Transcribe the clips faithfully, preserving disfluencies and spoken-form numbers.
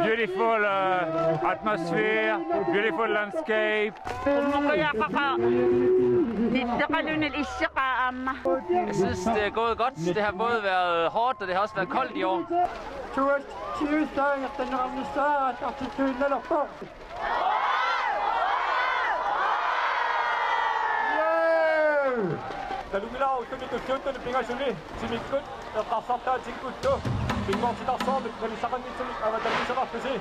Beautiful uh, atmosphere, beautiful landscape. Qummuqiaqaqa nitteqalunil isseqaa aamma. Jeg synes, det er gået godt. Det har både været hårdt, og det har også været koldt i år. Tuat tiustaa ertanneqarnissaa aallartittuinnalerpoq. Nalunngilara ulluni tulliuttuni pingasuni timikkut eqqarsartaatikkuttu pinngortitarsuarmik nalissaqannitsunik avatangiiseqartusi,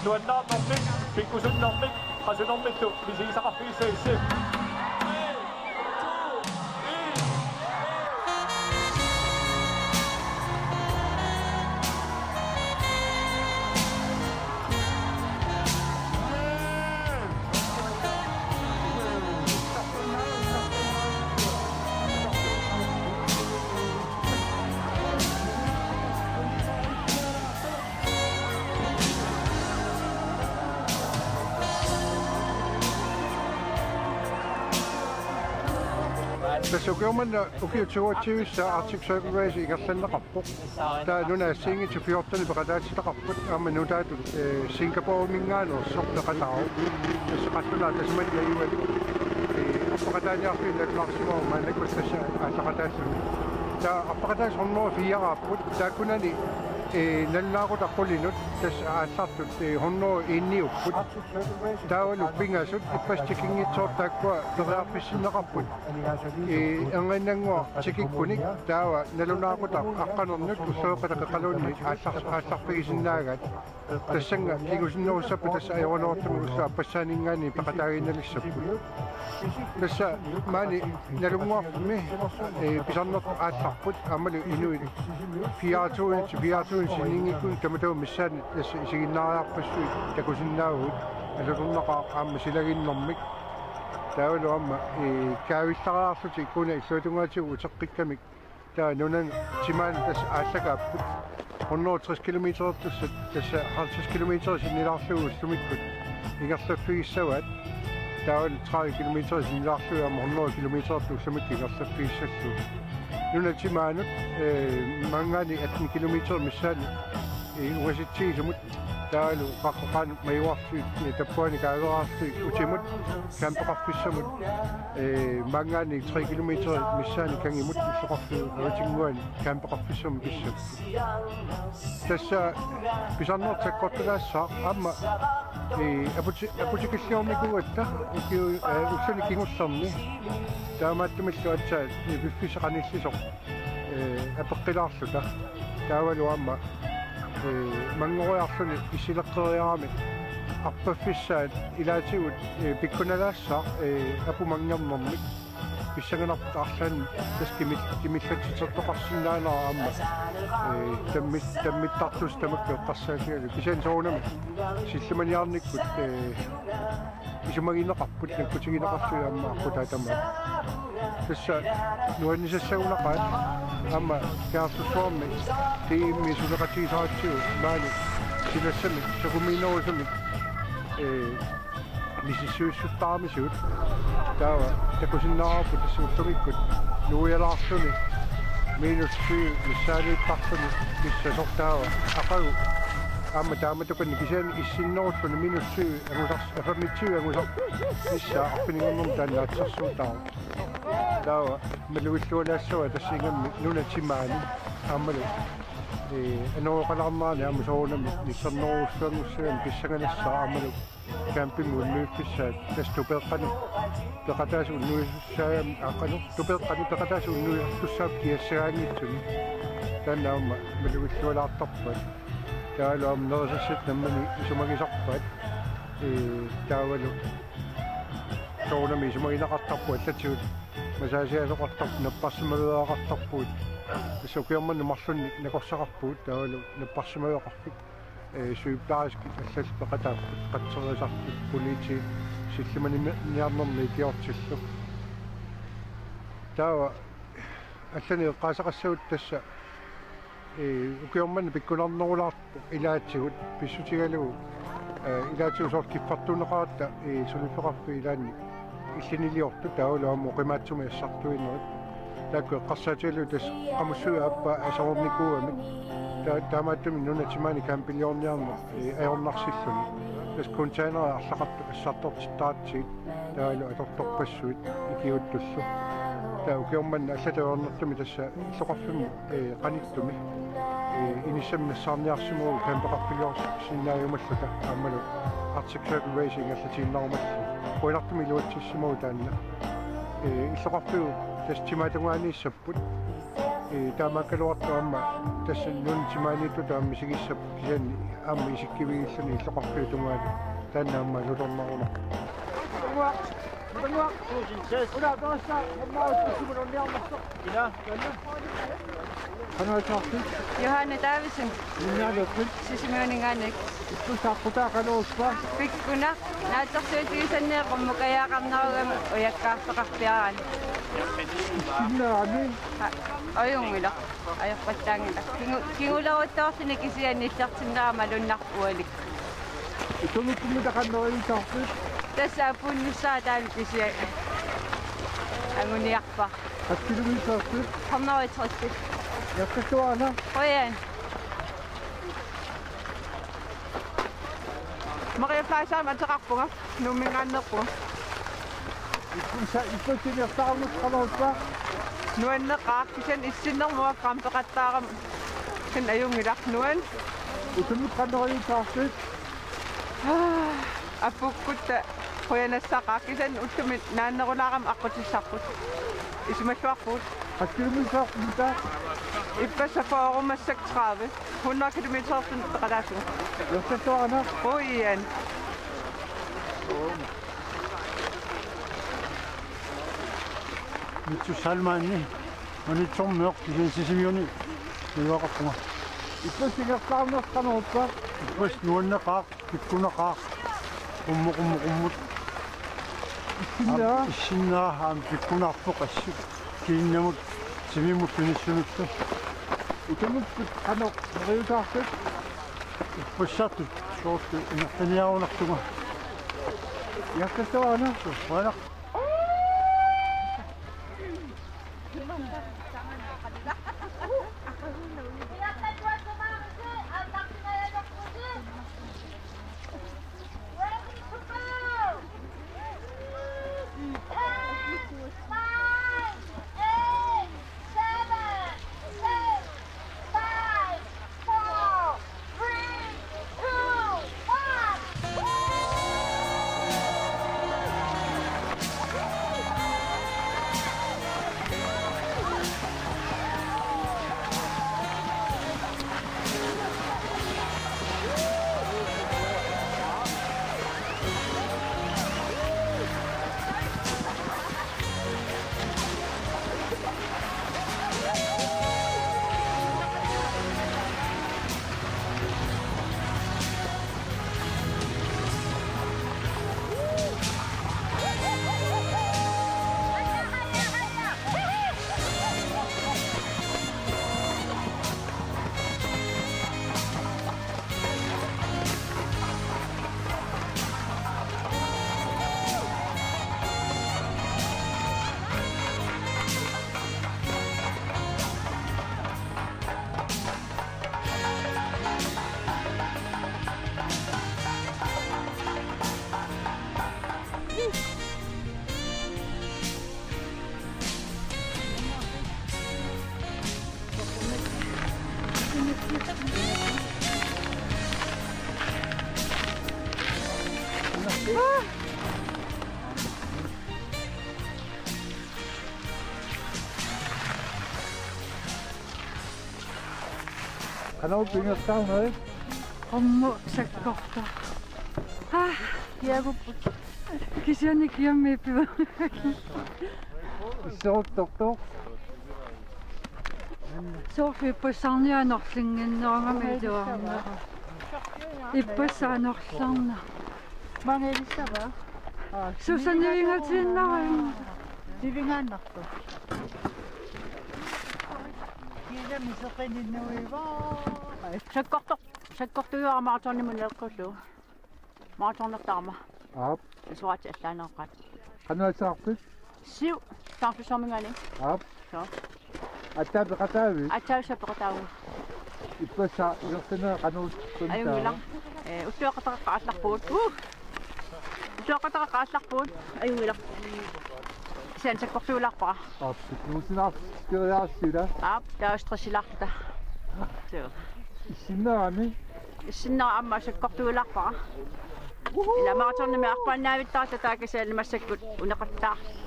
nuannaarnermik, pikkusunnermik, qasunermillu misigisaqarfigissagissi. Tassa ukioq manna ukiut toogtyve Arctic Circle Race ingerlanneqarpoq. Taava nunat assigiinngitsut fjorten peqataatitaqarput, aamma nutaatut, eh, Singaporeminngaanneersoq peqataavoq. Tassa qallunaat tasimanna iuat, eh, arpaqataaniarfiit nalunaarsimavoq maannakkut tassa aallaqataalluni. Taava arpaqataasut hundrede og fire-aapput, taakkunani, eh, nalunaaqutaq qulinut tassa aallartut, eh, hundrede og en-iupput. Taavalu pingasut ippassaq tikinngitsoortut taakkua periarfissinneqarput. Eh, erniinnannguaq tikikkunik taava nalunaaqutaq aqqanernut ulloqeqqata qeqqaluunniit aallars-, aallarfigisinnaagaat. Tassannga kingusinnerussappat tassa ajoraluartumik ulloq appassaaninngaanniit peqataaginnalissapput. Tassa maani Nalunnguarfimmi, eh, pisarnertut aallarput aammalu inuit fire tusind, fire tusind sinninngikkuni tamatuma missaani tassa isiginnaariarpassuit takusinnaavugut, alutornaqaaq aamma silaginnermik. Taavalu aamma, eh, kaavillariarlutik ikuna illuatungaatigut uteqqikkamik. Taava nunani timaani tassa aallakaapput. Hundrede og tres kilometertussat tassa halvtreds kilometer sinnilaarlugu ullumikkut ingerlaffigissavaat. Taavalu tredive kilometer sinnilaarlugu aamma hundrede kilometer ullumikkut ingerlaffigissallugu. Nunani timaanut, eh, maanngaanniit atten kilometer missaani, eh, ungasitsigisumut. Taavalu qaqqat qanoq majuarlugit, eh, tappuani kaaveraarlugit utimut, campeqarfissamut, eh, maanngaanniit tre kilometer missaani kangimut illoqarfiup avatinnguani campeqarfissamut pissapput. Tassa pisarnertut sakkortulaassaaq aamma, eh, aputi-, aputikilliornikuugatta ukiu-, eh, ulluni kingullerni. Taamaattumillu aatsaat, eh, piffissaq qanillisoq, eh, apeqqilaarluta. Taavalu aamma, eh, manngoriarluni issileqqeriarami arpaffissaat ilaatigut, eh, pikkunalaassaaq, eh, apumanngornermik. Pissanganarpoq arlaannik tassa kimil-, kimillatsitsertoqarsinnaanera aamma, eh, tammit-, tammittartussat tamakku eqqarsaatigalugu. Kisianni soorunami sillimaniarnikkut, eh, isumagineqarput, nakkutigineqarlugit aamma aqqutaata tamaat. Tassa nuannisassagunaqaat aamma Kangerlussuarmi D M-i suleqatigisaratsigu maani silassamik sakumiinerusumik, eh, misissuissuttaramisigut. Taava takusinnaavarput tassa ullumikkut nuialaarluni minus syv missaaniittarluni pissasoq taava aqagu aamma taamatukannik kisianni issinnerulluni minus syv angusars-, femogtyve angusar-, missaa arfininngornermut taanna atsersuutaavoq. Taava malugillualaassavaa tassa ingammik nunani timaani aammalu, eh, anoroqalaarnerani aamma soorunami nittarnerujussuanngussagamik pissanganassaaq aammalu campingimut unnuiffissaat tassa tupeqqani peqataasut unnuisussaagami aqqanu tupeqqani peqataasut unnuisussaap kiassagaanngitsuni. Taanna aamma malugillualaartarpaat. Taavalu aamma nerisassat namminneq isumagisarpaat. Ee, taavalu soorunami isumagineqartarput allatigut. Massageisoqartarput, napparsimaveqartarpugut. Tassa ukioq manna marlunnik nakorsaqarpugut taavalu napparsimaveqarfik. Ee, sygeplejerskit allallu peqataapput, qatserisartut, politiit, sillimaniarnermi ikiortillu. Taava allanik eqqaasaqassagutta tassa, ee, ukioq manna pikkunarnerulaarpoq ilaatigut pissutigalugu, ee, ilaatigut soorlu kiffartuunneqaratta, ee, suliffeqarfiit ilaanni illiniliortut taavalu aamma oqimaatsumik assartuinerit. Taakku eqqarsaatigalugit tassa qamussuit aappaa aserornikuugamik. Ta-, taamaattumik nunat timaani campiliorniarneq, ee, ajornarsilluni. Tassa containerit arlaqartut assartortittaratsigit taavalu atortorpassuit ikiuuttullu. Taava ukioq manna allatut ajornartumik tassa illoqarfimmut, ee, qanittumi, ee, inissamik nassaarniarsimavugut campeqarfiliorsinnaajumalluta aammalu Arctic Circle Racing allatiinnarumallugu. Qujanartumik iluatsissimavugut taanna. Ee, illoqarfiup tassa timaatungaaniissap- put. Ee, taamaakkaluartoq aamma tassa nunat timaaniittutut aamma misigissapput kisianni aamma isikkivigiilluni illoqarfiup tungaanut taanna aamma nalornarunarpoq. Ila. Qanoq iliortarpit? Johanne Davidsen. Minnerpaamik? Sisimiuninngaanniit. Ippassaq aqqutaa qanoq ippa? Pikkunaq. Naatsorsuutigisannik qummukajaqarnerugami ujakkaartoqarpiarani. Issinnaaramik? Aa, ajunngilaq. Ajorpallaanngilaq. Kingu-, kinguleruttorluni kisianni illertinnerama malunnarpoq ualikkut. Utumut qummut qanoq iliortarpit? Tassa apuunnissara taanna kisianni. Anguniarpara. Qassit kilometerit? Hundrede og tres. Iakkattaaq aana. Qujan. Maria Fleischermik ateqarpunga, Nuumminngaanneerpunga. Ippassaq, ippassaq iliortarneq qanoq ippa? Nuanneqaaq, kisianni issinnermut campeqattaarama kisianni ajunngilaq nuann. Utumut qanoq iliortarpit? Aa, apuukkutta qujanassaqaaq, kisianni ullumi naannerulaarama aqqutissarput. Isumalluarpugut. Qassit kilometerit? Ippassaq fyrre massakkut tredive. Hundrede kilometer peqataasunga. Iakkattaaq aana. Qujan. Mitsu Salmani. Manitsormiormi kisianni Sisimiuni najugaqarpunga. Ippassaq iliortarneq qanoq ippa? Ippassaq nuanneqaaq. Pikkunaqaaq. Qummut, qummut, qummut. Issinnaa? Aamma issinnaa, aamma pikkunarpoq assut. Kiinnamut, timimut tunissunullu. Utumut qanoq iliortarpit? Ippassartut soorlu ingerlaniarunartunga. Iakkattaaq aana. Qujanaq. Qanoq pingaartarneri? Qummut sakkortoq. Aa, kiagupput. Kisianni kiammiippiva. Isseruttortoq. Soorlu ippassarniaq anorlinnginnerugami iluarnera. Ippassaq anorlerneq. Maanga ilissava? Aa, Susanne Ingertiinnarami. Sivingaannartoq. Kiisami seqininnuiva. Sakkortoq, sakkortuujuara maratonimut naleqqullugu. Maratonnertarama. Aap. Isuaat allaaneroqaat. Qanoq ateqarpit? Siu, Taartussuarminngaanniit. Aap. Soo. Aatsaat peqataavit? Aatsaat peqataavunga. Ippassaq ilersineq qanoq? Ajunngilaq. Ee, uttuaqqataqaqqat aallarpugut. Uu! Uttuaqqataqaqqat aallarpugut. Ajunngilaq. Kisianni sakkortuulaarpara. Aap, nuusinaarskeriarsila. Aap, taava stressilaarluta. Suu. Issinnerani? Issinnera aamma sakkortuulaarpara. Ila maratonimi arpaannaavittaratta taava kisianni massakkut uneqattaarluni.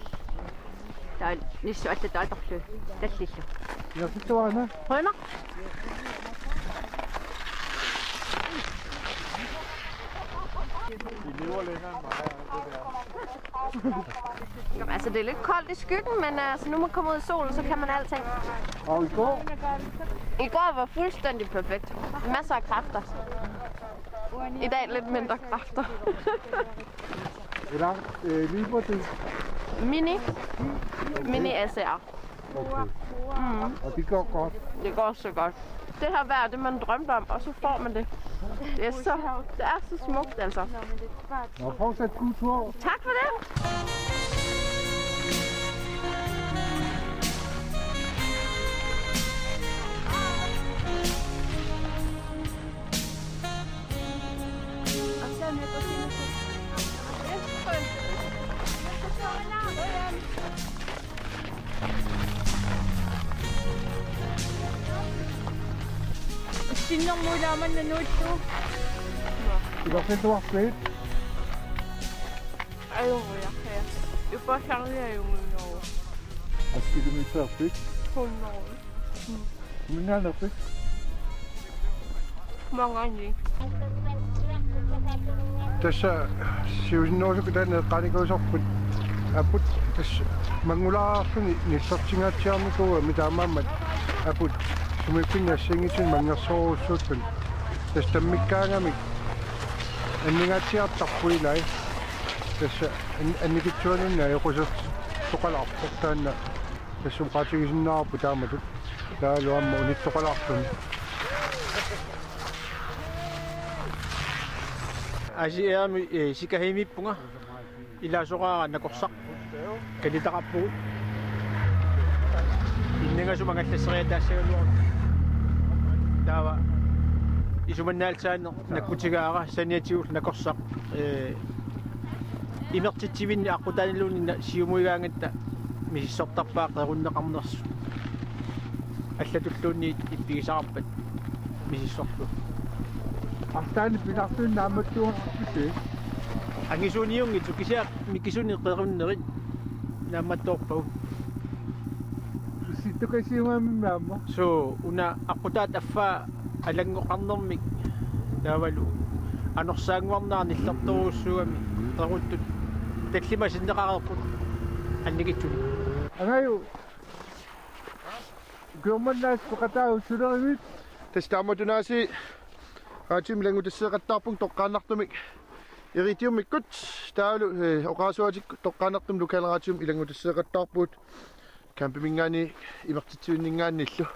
Taava nissut allatut atorlugu tallillugu. Ilersittuarina. Qujanaq. Altså, det er lidt koldt i skyggen, men altså, nu man kommer ud i solen, så kan man alting. Og i går? I går var fuldstændig perfekt. Masser af kræfter. I dag lidt mindre kræfter. Hvor langt, øh, løber du? Mini. Mini S R. Okay. Mm. Og det går godt? Det går så godt. Det her vejr, det man drømte om, og så får man det. Det er så, det er så smukt, altså. Nå, fortsat god tur. Tak for det. Issinnermut ilaa manna nuuttu. Ilersittuarpit? Ajunngilaq, ja. Ippassarli ajunngilaq. Assilumiitsaarpit? Hundrede. Mingaannerpit? Mangani. Tassa siusinnerusukkut taanna eqqaanikuusarput aput tassa manngulaarluni nillertingaatsiarnikuugami taamaammat aput sumiiffinni assigiinngitsunik manngersorujussuulluni. Tassa tammikkaangamik anningaatsiartarput ilai. Tassa an-, annikitsuaninni ajoqusertoqalaarpoq taanna. Tassa oqaatigisinnaavarput taamatut. Taavalu aamma unittoqalaarluni. Aasiaami, eh, Sikahimippunga. Ilaasoraara nakorsaq. Kalitaqarpugut. Inningasumik angallasseriataassagaluarluta. Taava isumannaallisaaneq nakkutigaara saniatigullu nakorsaq. Eh, imertitsivinni aqqutaaniluunniit siumuigaangatta misissortarpaa qerunneqarnersut. Allatulluunniit ippigisaqarpat misissorlugu. Arlaannik pilartuinnaq naammattuuppisi? Angisuuniunngitsut kisianni mikisunik qerunnerit naammattoorpagut. Sittukasiugami aamma. Suu, una aqqutaata affaa alanngoqarnermik taavalu anorsaannguarnera nillertorujussuugami qeruttut tallimat sinneqareerput annikitsunik. Angaju. Ukiormannaat peqataagut sulerivit? Tassa taamatut Aasiaat Radium ilanngutassiaqattaarpunga toqqaannartumik Iridiumikkut taavalu, eh, oqarasuaatikkut toqqaannartumik Lokalradiumik ilanngutassiaqattaarpugut. Campiminngaanniit imertitsivinninngaanniillu.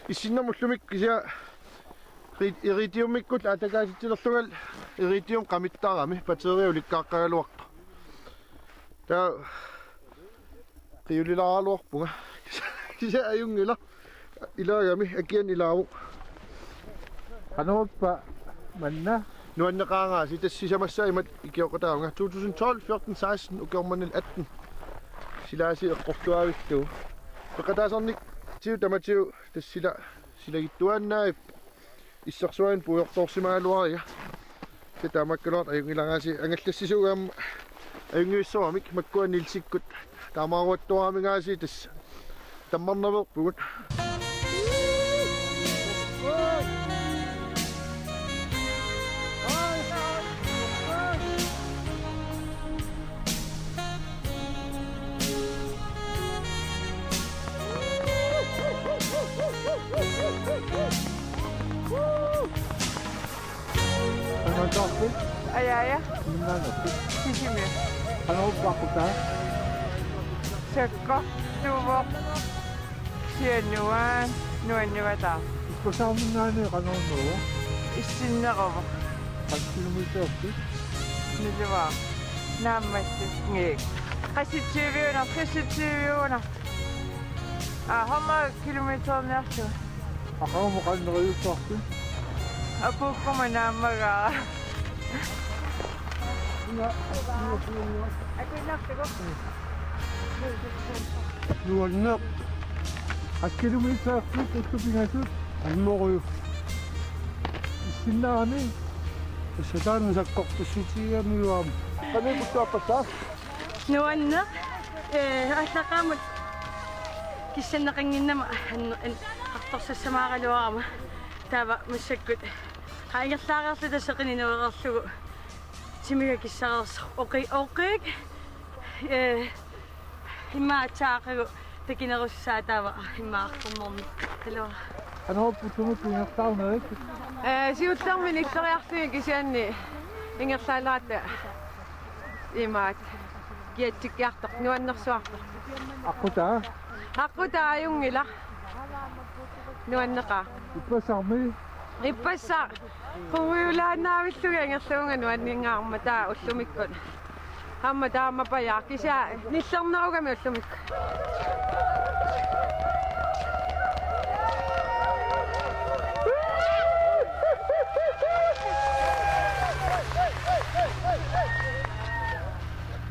Issinnermut ullumikkut kisianni ri-, Iridiumikkut aatakaatitsilerlungalu Iridium qamittarami batteria ulikkaaqqagaluartoq. Taava qiulilaaraluarpunga. Kisianni ajunngilaq. Ilaagami akiani ilaavoq. Qanoruppa manna? Nuanneqaaraasi tassa sisamassaat imatut ikioqataavunga. To tusind tolv, fjorten, seksten, ukiormanna atten. Silaasi eqqortuaavillugu. Peqataasarnik tiu tamatigut tassa sila silagittuaannavippoq. Issersuaani puigortoorsimagaluariga. Tassa taamaakkaluartoq ajunngilaraasi angallassisuugami ajunngivissoramik makkua Nielsikkut. Taamaaruttuaramigaasi tassa tammarnaveerpugut. Qanoq atoorpit? Ajaja. Minnaannerpit? Sisimiut. Qanoq ippassaagut? Sakkortuvoq. Sianuan nuannivataa. Ippassaamingaanniit qanorunnerua? Issinneruvoq. Qassit kilometerippit? Nilivaa. Naammassinngiik. Qassit tyviuna, qassit tyviuna. Aa, hundrede kilometerniarlugu. Aqagumut qanilliussavarput? Apuukkuma naammagaa. Una, una, una. Nuanneq. Akkilumiitsaarput ullupingasut. Annoruju. Issinnaami. Assataanna sakkortussutigigamigami uanga. Qanoq ipussaappassava? Nuanneq, ee, aallaqqaammut kissanneqannginnama an-, an-, artorsassamaaraluarama taava massakkut. Qa ingerlaareerluta seqineq nuereerlugu timiga kissareersoq oqi-, oqiik, ee, immaqa aatsaat aqagu takinerussaaq taava immaqa artornermi. Hallo. Qanoq ippa ullumikkut ingerlaarnerit? Ee, siullermik nilleriarlugit kisianni ingerlaaleratta imaat kiatsikkiartoq nuannersuartoq. Aqqutaa? Aqqutaa ajunngilaq. Nuanneqaaq. Ippassarmi? Ippassaq. Quviulaannaavillunga ingerluvunga nuanningaarmat taava ullumikkut. Aamma taamaappoq kisianni nillernerugami ullumikkut.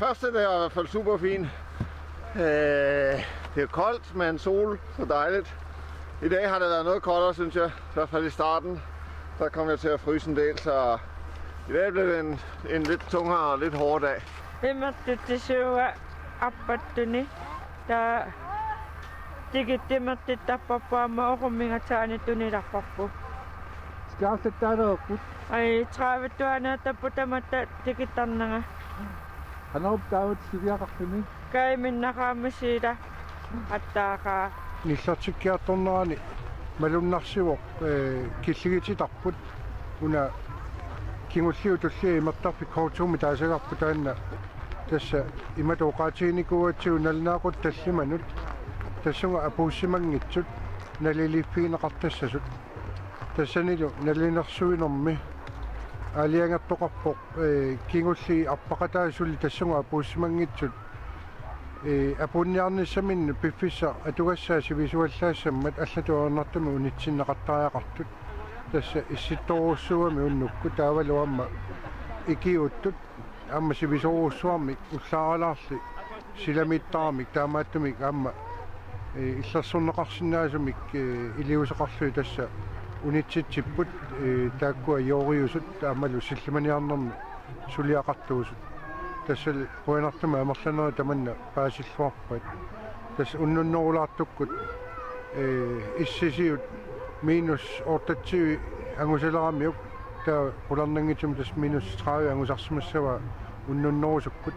Første, det er i hvert fald super fint. Øh, det er koldt, men sol, så dejligt. I dag har det været noget koldere, synes jeg. I hvert fald i starten. Der kom jeg til at fryse en del, så i dag blev det en, en lidt tungere og lidt hårdere dag. Imertitsisuua appattuni. Taava tikittimertittarparput aamma oqummiga taani tunilerparput. Skærfet der er der. Ai, tredive tuaneertarput tamatta tikittarnanga. Qanoq taava suliaqarluni? Kaiminnaqa aamma siila attaaqaa. Nillertikkiartornerani malunnarsivoq, ee, killigititarput. Una kingulliup tullia imertarfik K to-mi taasagarput taanna. Tassa imatut oqaatiginikuugatsigu nalunaaqutaq tallimanut. Tassunga apuussimanngitsut naliliiffigineqartassasut. Tassanilu nalilersuinermi aalajangertoqarpoq, ee, kingulliit arpaqatai suli tassunga apuussimanngitsut, ee, apuunniarnissaminnut piffissaq atugassaa sivisuallaassammat allatut ajornartumik unitsinneqartariaqartut. Tassa issittorujussuugami unnukkut taavalu aamma ikiuuttut. Aamma sivisoorujussuarmik ullaaralaarli silamiittaramik taamaattumik aamma, ee, illersorneqarsinnaasumik, ee, iliuuseqarlugit tassa unitsitsipput, ee, taakkua jooriusut aammalu sillimaniarnermi suliaqartuusut. Tassali qujanartumik amerlanerit tamanna paasilluarpaat. Tassa unnunnerulaartukkut, ee, issisiut minus otteogtyve angusaleramiuk, taava qularnanngitsumik tassa minus tredive angusarsimassavaa unnunnerusukkut.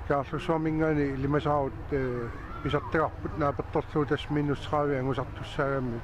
Kangerlussuarminngaanniit ilimasaarut, ee, pisartagarput naapertorlugu tassa minus tredive angusartussaagamiuk.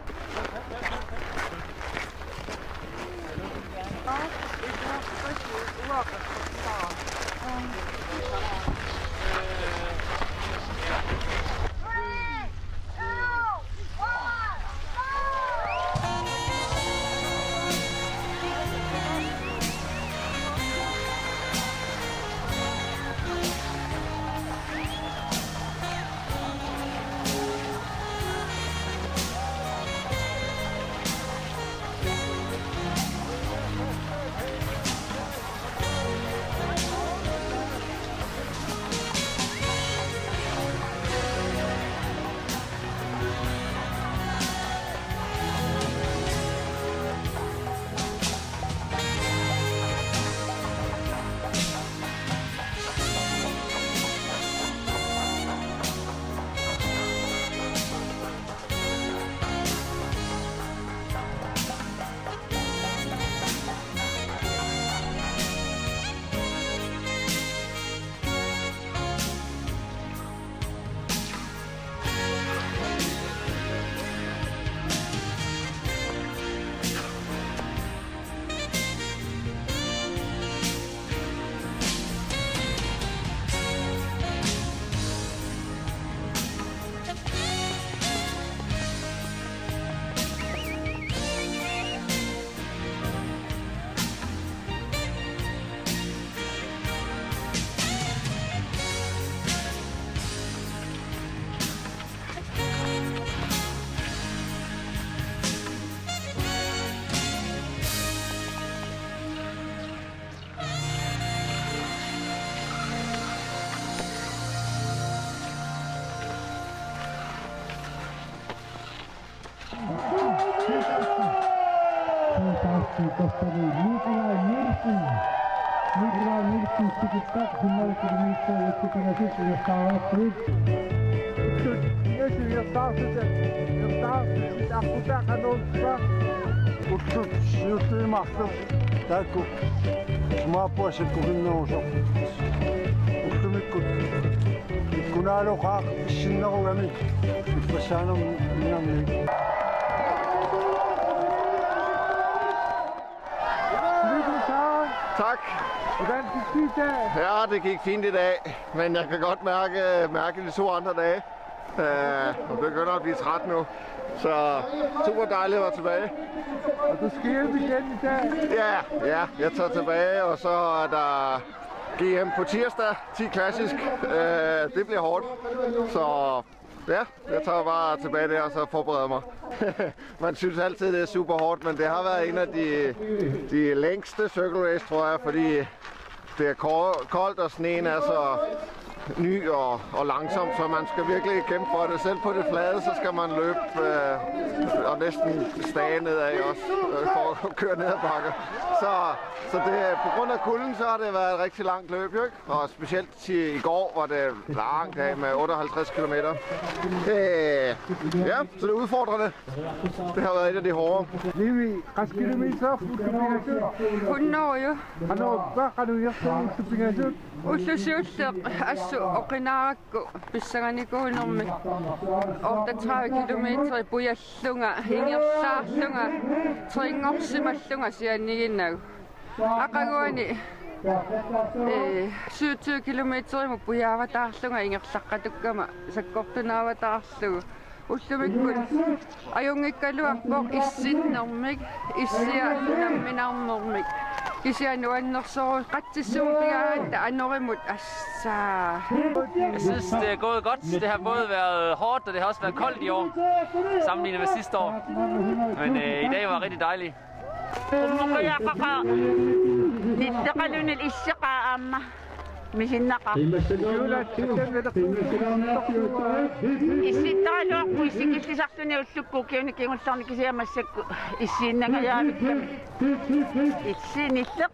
Nikolaj Nielsen. Nikolaj Nielsen, sikittak, hundrede kilometer, et kilometer, Ullut siulliit marluk taakku sumaappuat sakkukinnerusoq. Ullumikkut ikkunaaloqaaq issinnerugami ippassaanerningami. Tak. Hvordan gik det i dag? Ja, det gik fint i dag, men jeg kan godt mærke, mærke de to andre dage. Øh, jeg begynder at blive træt nu, så super dejligt at være tilbage. Og du skal hjem igen i dag? Ja, ja, jeg tager tilbage, og så er der G M på tirsdag, ti klassisk. Øh, det bliver hårdt, så ja, jeg tager bare tilbage der, og så forbereder mig. Man synes altid, det er super hårdt, men det har været en af de, de længste Circle Race, tror jeg, fordi det er ko-, koldt, og sneen er så ny og, og langsom, så man skal virkelig kæmpe for det. Selv på det flade, så skal man løbe øh, og næsten stage nedad også, øh, for at køre ned ad bakker. Så, så det, på grund af kulden, så har det været et rigtig langt løb, jo, ikke? Og specielt til i går var det langt af med otteoghalvtreds kilometer. Øh, ja, så det er udfordrende. Det har været et af de hårdere. Levi, tres kilometer, hundrede. Hundrede. Qanoq, qanoq ujartuuppit? Ullut siulliit assut oqinaarakku pissanganikuunermi otteogtredive kilometer pujallunga, ingerlaarlunga, træningsimallunga sianiginnagu. Aqaguani, øh, syvogtyve kilometerimut pujaavataarlunga ingerlaqqatukkama sakkortunaavataarlugu. Ullumikkut ajunngikkaluarpoq issinnermik, issiaq namminarnermik. Kisianni nuannersorujuuvoq qatsissummik pigaangatta anorimut assaa. Jeg synes, det er gået godt. Det har både været hårdt, og det har også været koldt i år, sammenlignet med sidste år. Men øh, i dag var rigtig dejligt. Qummuqiaqaqa nitteqaluni isseqaa aamma misinnaqaaq. Issittaraluarpoq issikillisarluni ullukkut ukiuni kingullerni kisianni massakkut issiinnangajaavikkami. Issi nitteq.